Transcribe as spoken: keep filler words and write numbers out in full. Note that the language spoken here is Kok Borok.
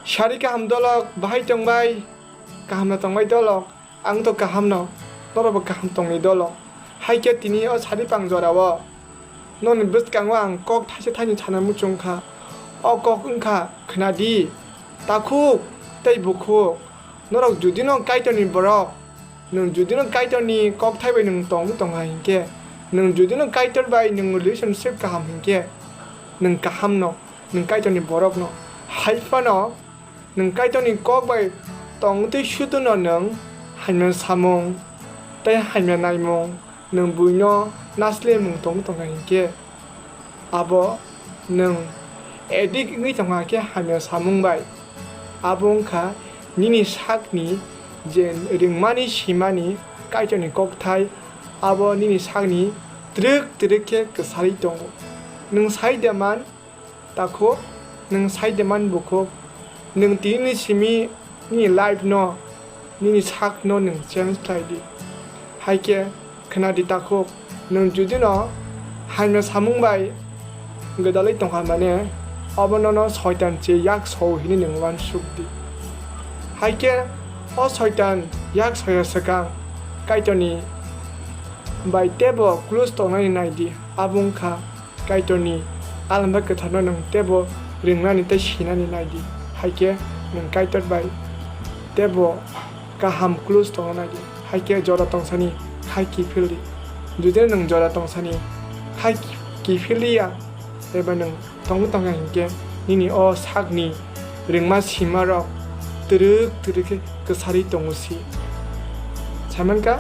Sari kaham dolok, bahai tongbai, kaham no tongbai dolok, ang to kaham no, norok bo kaham tongni dolok. Hai khe tini o sari pang jora o noni bwskango ang kok thaisa thaini sana muchung kha. O kok wngkha khwnadi, takhuk tei bukhuk. Norok judino Kaitorni borok, nwng judino Kaitorni kokthai bai nwng tong tongkha hinkhe, nwng judino Kaitor bai nwng relationship kaham hinkhe, nwng kahamno, nwng Kaitorni borokno. Hai phano nwng Kaitorni kok bai tongtwi suduno nwng hamya samung tei hamya naimung, nwng buino naslemung tong tongkha hinkhe, abo nwng addict wngwi tongkha khe hamya samung bai. Abo wngkha nini sakni je ringmani simani Kaitorni kokthai, abo nini sakni twrwk twrwk khe kwsarwi tongo. Nwng sai de man takhuk, nwng sai de man bukhuk, nwng tini simi nini life no, nini sak no nwng change khlai di. Hai khe khwnadi takhuk, nwng judino hamya samung bai gwdalwi tongkha mane, obo nono soitan se yak sao hinwi nwng uansuk di. Hai khe o soitan yak soya swkang Kaitorni bai teibo close tongnani nai di, abo wngkha Kaitorni alamba kwtharno nwng teibo ringnani tei sinani nai di, hai khe nwng Kaitor bai teibo kaham close tongna nai di, hai khe jora tongsani khai kiphil di. Judino nwng jora tongsani khai kiphil ya, eba nwng tongwi tongkha hinkhe nini o sakni ringma simarok twrwk twrwk khe kwsarwi tongo si. Saimankha,